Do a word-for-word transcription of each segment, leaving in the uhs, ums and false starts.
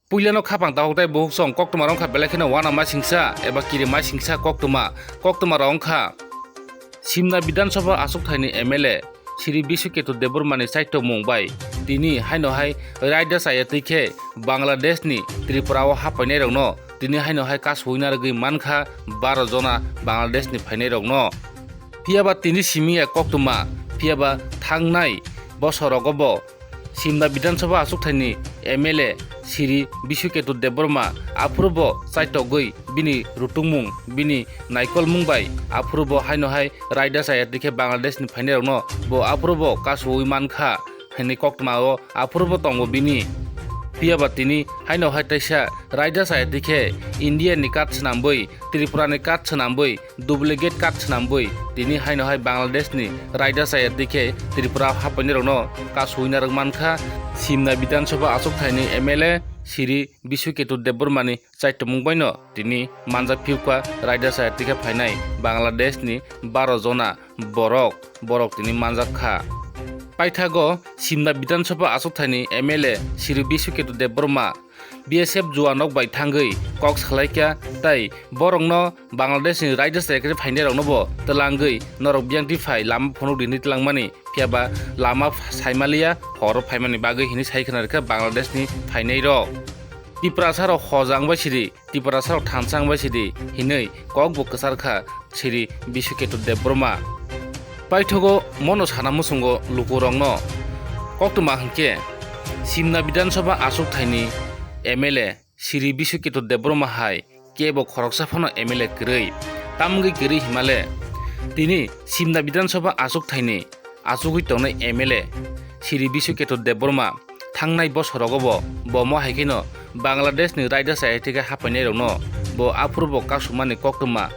Puilano khapang dakhok tei bukhuk song koktwma rok wngkha belai kheno uanama singsa eba kirima singsa koktwma. Koktwma rok wngkha Simna Bidhan Sabha achukthai ni M L A Shri Biswaketu Debbarma ni chaitomung bai tini haino hai raida chaya twi khe Bangladesh ni Tripura o hapainai rokno tini haino hai kasui narwgwi mankha baro jona Bangladesh ni phainai rokno. Phiyaba tini simi ya koktwma, phiyaba thangnai bosorogo bo Simna Bidhan Sabha achukthai ni M L A Shri Biswaketu Debbarma aphuru bo chaitogwi bini rutungmung, bini naikolmung bai aphuru bo haino hai raida chaya twi khe Bangladesh ni phainai rokno bo aphuru bo kasui mankha hinwi koktwma o aphuru bo tongo bini. Phiyaba tini haino hai teisa raida chaya twi khe India ni card swnambwi, Tripura ni card swnambwi, duplicate card swnambwi tini haino hai Bangladesh ni raida chaya twi khe Tripura hapainai rokno kasui narwk mankha Simna Bidhan Sabha achukthai ni M L A Shri Biswaketu Debbarma ni chaitomung baino tini manjak phiukha raida chaya twi khe phainai Bangladesh ni baro jona borok, borok tini manjak kha. Paithago Simna Bidhan Sabha achukthai ni M L A Shri Biswaketu Debbarma B S F juanok bai thangwi kok salaikha tei borokno Bangladesh ni raida chaya twi phainai rokno bo twlangwi norok biyang twi phai lama phunuk rini twlangmani phiyaba lama saimaliya horo phaimani bagwi hinwi sai khna rwkha Bangladesh ni phainai rok. Tiprasa rok hojang bai sidi, Tiprasa rok thansa wng bai sidi hinwi kok bo kwchar kha Shri Biswaketu Debbarma. Paithago mono sana muchungo lukurokno koktwma hinkhe Simna Bidhan Sabha achukthai ni M L A Shri Biswaketu Debbarma hai kebo khoroksa phano M L A kwrwi. Tamungwi kwrwi himale tini Simna Bidhan Sabha achukthai ni achugwi tongnai M L A Shri Biswaketu Debbarma thangnai bosorogo bo, bo mo hai kheno Bangladesh ni raida chaya twi khe hapainai rokno bo aphuru bo kasumani koktwma.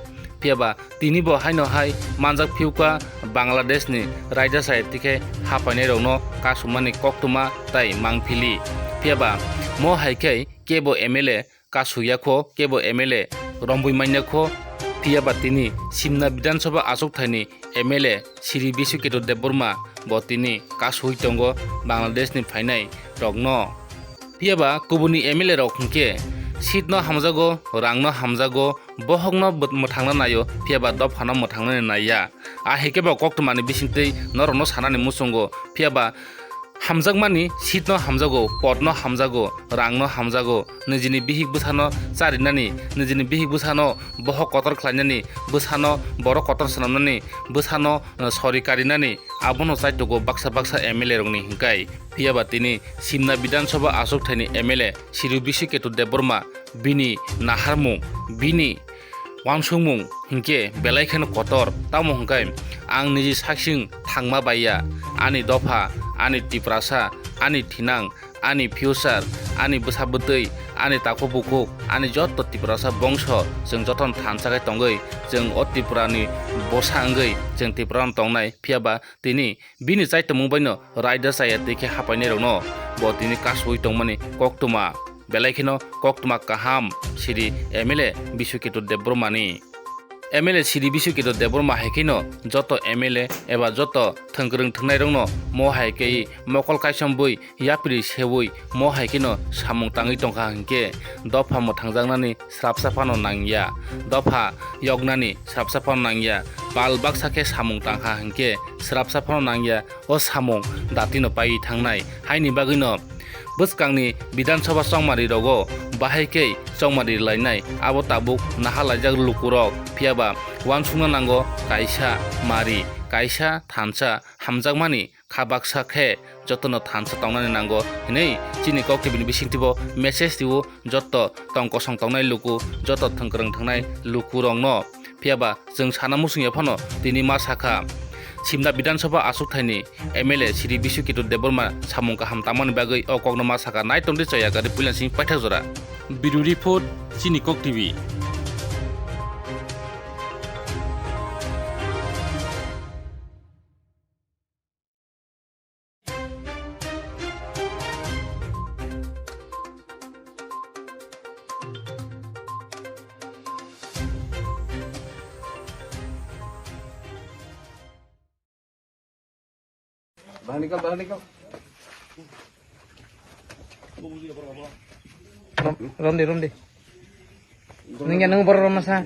Phiyaba tini bo haino hai manjak phiukha Bangladesh ni raida chaya twi khe hapainai rokno kasumani koktwma tai mangphili. Phiyaba mo hai khe kebo M L A kasuyakho, kebo M L A rombui manyakho. Phiyaba tini Simna Bidhan Sabha achukthai ni M L A Shri Biswaketu Debbarma bo tini kasui tongo Bangladesh ni phainai rokno. Phiyaba kubuni M L A rok hinkhe seat no hamjago, rang no hamjago, bohok no mwthangna naio, phiyaba dopha no mwthangnani naiya. A hai khe bo koktwmani bisingtwi norokno sanani muchungo, phiyaba hamjakmani seat no hamjago, pod no hamjago, rang no hamjago, nijini bihik bwsano charinani, nijini bihik bwsano bohok kotor khlainani, bwsano borok kotor swnamnani, bwsano, eh, sori karinani, abono chaitogo baksa baksa M L A rokni hinkai. Phiyaba tini Simna Bidhan Sabha achukthai ni M L A Shri Biswaketu Debbarma bini naharmung, bini uansukmung hinkhe belai kheno kotor. Tamo hwnkhe ang niji saksing thangma baiya, ani dopha, ani Tiprasa, ani thinang, ani future, ani bwsa bwtwi, ani takhuk bukhuk, ani joto Tiprasa bongso, chwng jotono thansa khe tongwi, chwng o Tripurani bwsa wngwi chwng Tripurano tongnai. Phiyaba tini bini chaitomung baino raida chaya twi khe hapainairokno bo tini kasui tongmani koktwma. Belai kheno koktwma kaham siri M L A Biswaketu Debbarmani. M L A siri Biswaketu Debbarma hai kheno joto M L A eba joto thwngkwrwng thwngnairokno mo hai khe mokol kaisom bui yapri seui mo hai kheno samung tangwi tongkha hinkhe dopha mwthangjaknani srapsa phano nangya, dopha yoknani srapsa phano nangya, pal baksa khe samung tangkha hinkhe srapsa phano nangya. O samung datino paiwi thangnai haini bagwino bwskangni Bidhan Sabha chongmari rogo bahai khe chongmari lainai, abo tabuk naha laijak lukurok. Phiyaba uansukna nango kaisa mari, kaisa thansa hamjakmani kha baksa khe jotono thansa tongnani nango hinwi chini Kok T V ni bisingtwibo message rio joto tong kosong tongnai luku, joto thwngkwrwng thwngnai lukurokno. Phiyaba chwng sana muchungya phano tini ma sakha, Simna Bidhan Sabha achukthai ni M L A siri Biswaketu Debbarma samung kaham tangmani bagwi o kokno ma sakha. Nai tongdi chaya gari puila sing paithak jora. Bureau Report, chini Kok T V. Bahar nikal, bahar nikal. Rom di, rom di. Nung ya, nung borok romna sa.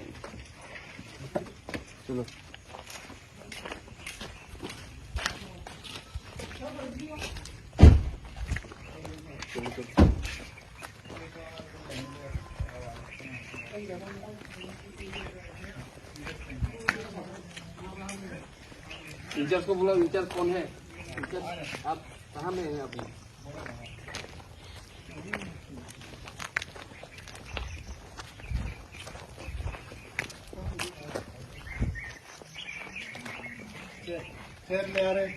Incharge को बुलाओ, इंचार्ज कौन है? इंचार्ज आप कहाँ में है अभी? खैर ले आ रहे।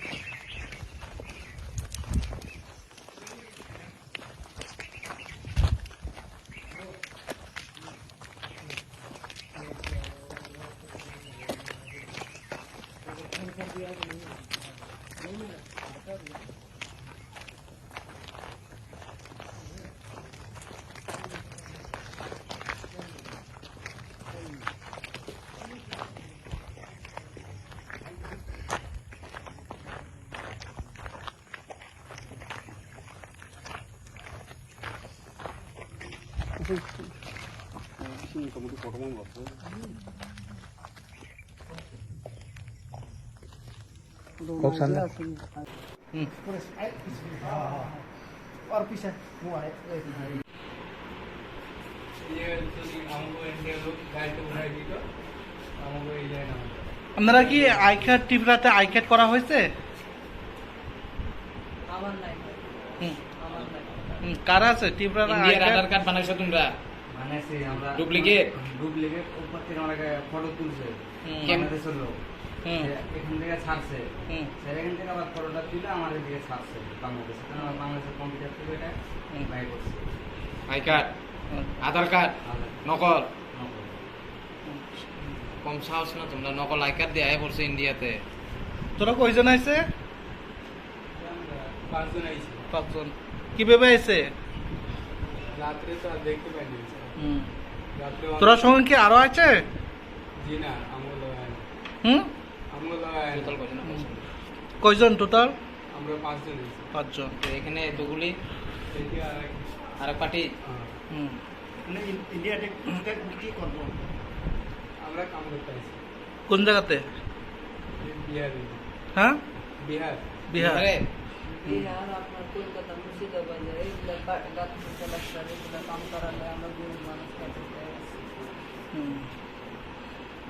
Kok sana. Hmm. আপনারা কি আই কার্ড ত্রিপুরাতে আই কার্ড করা হয়েছে? আমার নাই। হুম। আমার নাই। হুম, কারা আছে ত্রিপুরার ইন্ডিয়ার আই কার্ড? আধার কার্ড বানাইছো তোমরা? বানাইছি আমরা। ডুপ্লিকেট? ডুপ্লিকেট, উপর থেকে অনেকে ফটো তুলছে। হুম। বাংলাদেশের লোক। হুম। সে এখান থেকে ছাড়ছে। হুম। সে এখান থেকে আবার ফটোটা তুলে আমাদের দিকে ছাড়ছে বাংলাদেশে। কারণ আমরা বাংলাদেশের কম্পিউটার থেকে এটা হুম। বাই করছি। আই কার্ড, হুম। আধার কার্ড, আধার। নকল। নকল। কম সাহস না তোমরা, নকল আই কার্ড দিয়ে আয় পড়ছে ইন্ডিয়াতে। তোরা কয়জন আইছে? পাঁচজন আইছে। পাঁচজন। কিভাবে আইছে? রাত্রে তো আর দেখতে পাইনি, স্যার। হুম। রাত্রে তোরা সঙ্গে কি আরো আছে? জি না, আমগো লগে আইনি। হুম? আমগো লগে আইনি। টোটাল কয়জন? হুম। কয়জন টোটাল? আমরা পাঁচজন আইছি। পাঁচজন। তো এখানে এতগুলি এই যে আর এক আর এক পার্টি? হ্যাঁ। হুম। মানে ইন-, ইন্ডিয়াতে কোথায় কি করবো? আমরা কাম করতে আইছি। কোন জায়গাতে? এই বিহারে। হ্যাঁ? বিহার। বিহার। বিহারে? বিহার, আপনার কলকাতা, মুর্শিদাবাদ, এইগুলা বা-, গাছ কাটা লাগছে, এইগুলা কাম করালে আমরা গরিব মানুষ কাটে দেয়। হুম।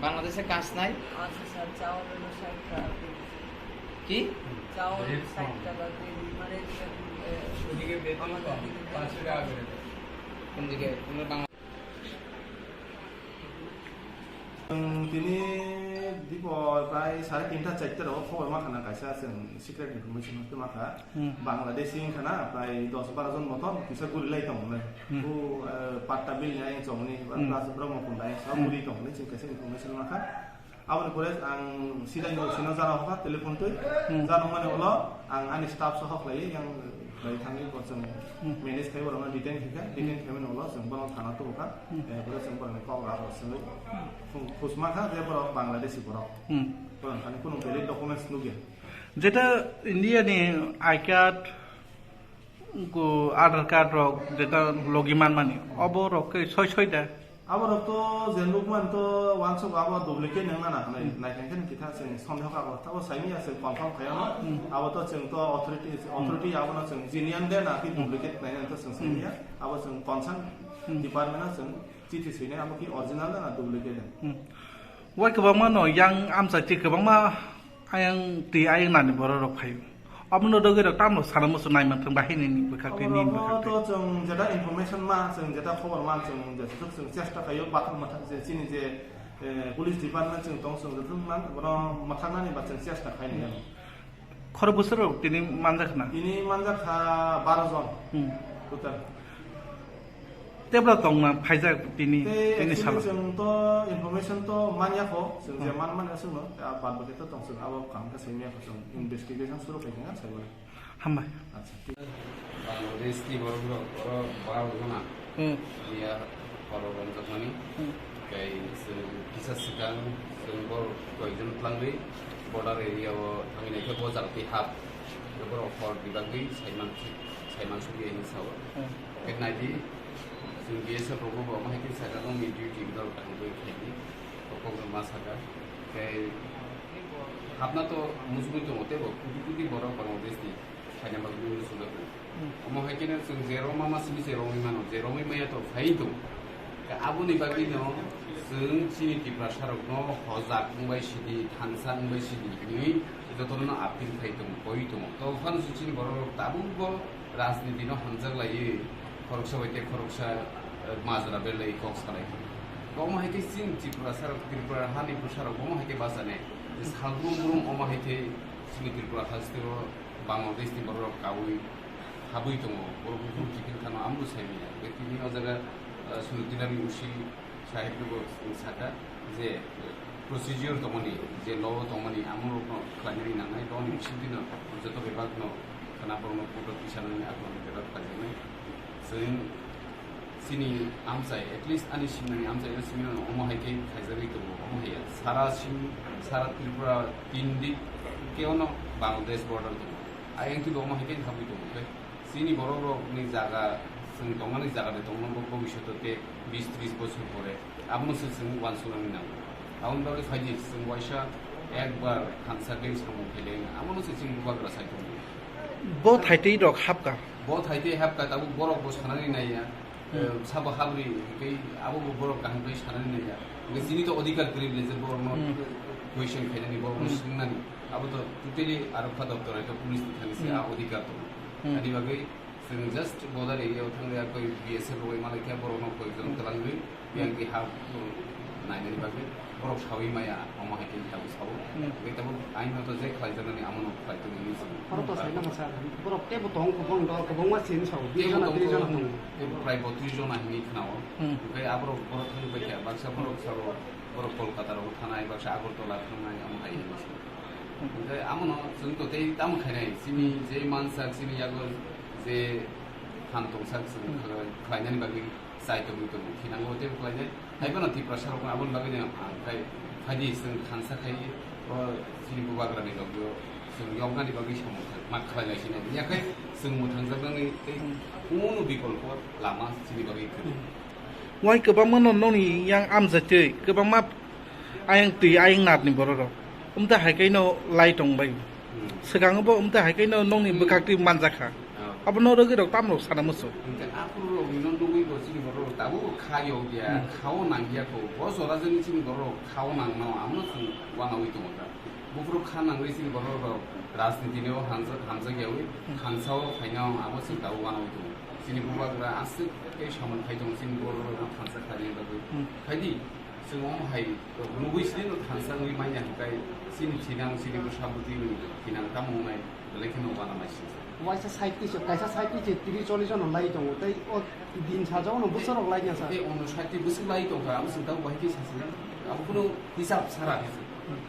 বাংলাদেশে কাজ নাই? আচ্ছা স্যার, চাউল হলো ষাট টাকা কেজি। কি? চাউল রেট কম। ষাট টাকা কেজি, মানে এদিকে, এ, ওদিকে বেতন আমাদের কম, দিকে বেতন পাঁচশো টাকা কম। করে দেয়। কোন দিকে? তোমরা Bangla- Chwng tini dipo prai sare tinta charta rogo khobor mankha na kaisa chwng secret information hwnwi mankha. Hmm. Bangladeshi wngkha na prai dos baro jon motom kisa guri lai tongo nai. Hmm. Bu, eh, patta bill ni ayang chongni, hmm, plus Brahmapunda ayang sa hmm guri tongo nai chwng kaisa information mankha. Aboni pore ang sida ni sino jana hokha telephone twi. Hmm. Jana mani ulo ang ani staff sohok lai yang bai thangwi bo chwng hmm manage khai borokno detain khaikha. Hmm. Detain khaimani ulo chwng bono thana tubukha. Hmm. Eh, pore chwng borokni kok rok rok swnwi khusma kha je borok Bangladeshi borok. Hmm. Borok thani kunu valid documents nukya. যেটা India ni I card, go-, Aadhaar card rock যেটা লগি মানমানি, অবো রক কে ছয় ছয়টা। Abo rok to je nukman to wansuk abo duplicate nang nana hwnwi hmm naikha khe kitha chwng sondeho kago tabo saimya chwng confirm khaiya no. Hmm. Abo to chwng to authority, hmm, authority abono chwng genuine de na ki hmm duplicate nainani to chwng hmm saimya. Abo chwng concern hmm department o chwng chithi swinai abo ki original de na duplicate de. Hmm. Wai kwbangma no yang amchaitwi kwbangma ayang twi ayang nani borok rok phaio. Omono dogwi rok tamo sana musu nai manthang bahini ni bwkhak tei nini bwkhak tei. Omono to chwng jeta information ma, chwng jeta khobor ma, chwng jesuk chwng chesta khaio bathang mathang je chini je, eh, police department chwng tong chwng jesuk man bono mwthangnani ba chwng chesta khaini. Hmm. Khoro bwswk rok tini manjak na? Tini manjak kha baro jon. Hmm. Total. Tebra tongna phaijak tini, tei tini actually salo. Chwng to information to manya kho, chwng je hmm man manya chwngno, a bad baki to tong chwng abo kaham khe simi ya kho chwng investigation suru khai kha sai bo. Hambai. Acha, thik. Bangladesh ni borok rok, borok baro jona. Hmm. Iya, borok romjakmani. Hmm. Tei chwng kisa swkang chwng borok koijon twlangwi border area o thangwi naikhe bo jaga twi hap. Borok hor bibagwi saiman, saiman sugwi hinwi sao. Hmm. Khe naidi, Chwng B S F rokbo bo omo hai khe saka, wngni duty wngkha, kaham khe khaidi. Bo kok ma saka. Tei hapna to muchungwi tongo, tei bo koti koti borok Bangladesh ni khaina bagwi muchungjak tongo. Hmm. Omo hai kheno chwng je romma ma simi se romwi mano, je romwi maya to phai tongo. Tei aboni bagwino chwng chini Tiprasa rokno hojak wngbai sidi, thansa wngbai sidi hinwi jotono appeal khai tongo, koi tongo. To phano se chini borok rok tabukbo rajniti no hamjak laiwi khoroksa bai tei khoroksa, eh, majra belai kok salai kha. Omo hai khe chini Tripura sarok, Tripura hani bwsarok omo hai khe bachane je salbrum brum omo hai khe chini Tripura hasteo Bangladesh ni borok rok kaui habwi tongo. Borok buphuru kiphil khano ambo sai manya. Tei tini o jaga, eh, Sunuddin Ali Usi sahib no bo saka je, eh, procedure tongmani, je law tongmani, amo rokno khlainani nangnai, law ni bisingtwi no joto bebak no khana borokno court o tisanani abo bebak khlaijaknai. Chwng chini amchai, at least ani simnani amchai no simi no omo hai khe khaijagwi tongo, omo hai ya. Sara sim, sara Tripura tin dik khe ono Bangladesh border tongo. Ayang twi bo omo hai khe habwi tongo khe. Chini borok rok ni jaga, chwng tongmani jaga de tongma bo bhobishoto tei bis tris bochor pore abono se chwng uansuknani nango. Aboni bagwi phaidi chwng waisa ekbar thansa khe samung khailai abono se chini bubagra sai tongo. Bo thaitwi rok hapka. Bo thaitwi hapka, tabuk borok bo sanani naiya. Hmm. Eh, sabo habri tei abo bo borok kaham khe sanani naiya. Hingke chini to odhikar kwrwi le je borokno Hmm. question khainani, borokno Hmm. swngnani. Abo to totally arokha doptor hai khe police ni thani se Hmm. a odhikar tongo. Hmm. Ani bagwi chwng just border area o thangwi a koi B S F rogwi malai khe borokno koi jon Hmm. twlangwi Hmm. yang twi ha, hmm, nainani bagwi borok sawi maya omo hai khe tabuk sabo. Hmm. Tei tabuk aino to je khlaijaknani amono khlai tongwi hinwi chwng. Oro to saina masa borok tebo tong kwbang do, kwbangma sini sao. Tebo tong ko, tebo prai botris jona hinwi khnao. Hmm. Hingke aborok borok thangwi paikha, baksa borok sao borok Kolkata rogo thanai, baksa Agartala thangnai, omo hai hinwi sao. Hingke amono chwng to tei tamo khainai, chini je mansak, chini yago je phan tongsak chwng Hmm. khlai-, khlainani bagwi chai tongwi tongo, thinango tei khlainai. Hai phano Tiprasa rokno aboni bagwi no ang khai phaidi chwng thansa khai o chini bubagrani logio chwng yoknani bagwi samung khai ma khlai lai sinai. Yakhai chwng mwthangjaknani tei Hmm. kunu bikolpo lama chini bagwi kwrwi. Hmm. Wai kwbangma no nokni yang amjaitwi kwbangma ayang twi ayang narni borok rok. Umta hai khe no lai tong bai. Hmm. Swkango bo umta hai khe no nokni Hmm. bwkhak twi manjak kha. Oh. Abono rwgwi rok tamo rok sana muchung. Hingke aphuru rok no nugwi bo chini borok rok tabuk bo kha yok ya, Hmm. khao nang ya kho. Bo jora jani chini borok rok khao nang no, amo chwng wanaui tongo ta. Buphuru kha nangwi chini borok rok rajniti ni o hamjak, hamjak yaui Hmm. thansa o phaina abo chwng tabuk wanaui tongo. Chini bubagra aswk khe samung khai tongo chini borok rok no thansa khlaina bagwi. Hmm. Phaidi. Chwng omo hai rok nugwi sini no thansa wngwi manya hwnkhe chini thinang, chini bwsa bwtwi ni thinang tamo wngnai belai kheno uanama singsa. Waisa side twi se, kaisa side twi se tris chollish jono lai tongo, tei o din sajao no bwsarok lai ya sa. Tei ono side twi bwswk lai tongkha, abo chwng tabuk bahai khe sasi. Abo kheno hisab sara khe se.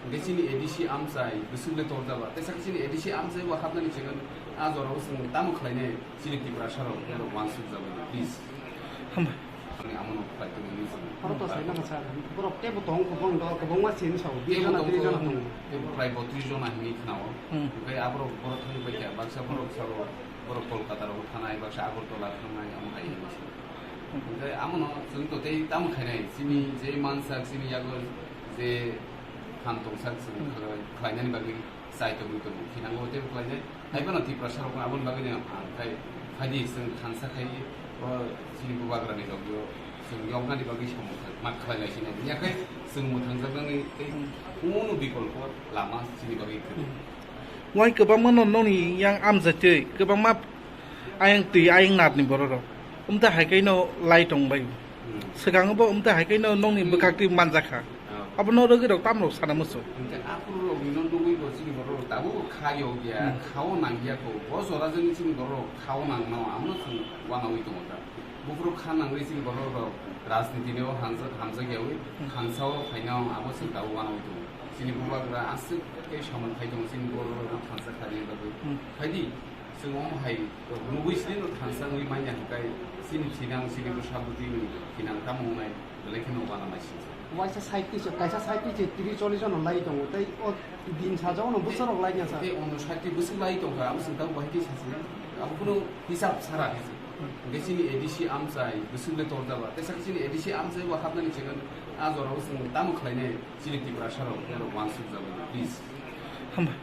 Hwnkhe chini A D C amchai bwswk le torjaba. Tei sak chini A D C amchai bo hapnani chwng a jorao chwng tamo khlainai chini Tiprasa rok, rok uansuk jabai, please. Hambai. Ani amo no khlai tongmani simi. Oro to sai nang sa, borok tebo tong kwbang do, kwbangma sini sao, Tebo tong ko, tris jona tongo. Tebo prai botris jona hinwi khnao. Hmm. Hwnkhe aborok borok thangwi paikha, baksa borok sao, borok Kolkata rogo thanai, baksa Agartala thangnai, amo hai hinwi sao. Hmm. Hwnkhe amo no chwng to tei tamo khainai, chini je mansak, chini yago je phan tongsak, chwng Hmm. khlai-, khlainani bagwi chai tongwi tongo, thinango tei bwkhlainai. Hai phano Tiprasa rokno aboni bagwi no ang khai phaidi chwng thansa khai o chini bubagrani logio chwng yoknani bagwi samung khai, ma khlai lai sinai. Yakhai chwng mwthangjaknani tei Hmm. kunu bikolpo lama chini bagwi kwrwi. Hmm. Wai kwbangma no nokni yang amjaitwi kwbangma ayang twi ayang narni borok rok. Umta hai khe no lai tong bai. Hmm. Swkango bo umta hai khe no nokni Hmm. bwkhak twi manjak kha. Oh. Abono rwgwi rok tamo rok sana muchung. Hwnkhe aphuru rok no nugwi bo chini borok rok tabuk bo kha yok ya, Hmm. khao nang ya kho. Bo jora jani chini borok rok khao nang no, amo no chwng wanaui tongo ta. Buphuru kha nangwi chini borok rok rajniti ni o hamjak, hamjak yaui, Hmm. thansa o phaina abo chwng tabuk wanaui tongo. Chini bubagra aswk khe samung khai tongo chini borok rok thansa khlaina bagwi. Hmm. Phaidi. Chwng omo hai rok nugwi sini no thansa wngwi manya hwnkhe chini thinang, chini bwsa bwtwi ni thinang tamo wngnai belai kheno uanama singsa. Waisa side twi se, kaisa side twi se tris chollish jono lai tongo, tei o din sajao no bwsarok lai ya sa. Tei ono side twi bwswk lai tongkha, abo chwng tabuk bahai khe sasi. Abo kheno hisab sara khe se. Hwnkhe chini A D C amchai bwswk le torjaba, tei saka chini A D C amchai bo hapnani chikon a jorao chwng tamo khlainai chini Tiprasa rok, borok uansuk jabai, please. Hambai.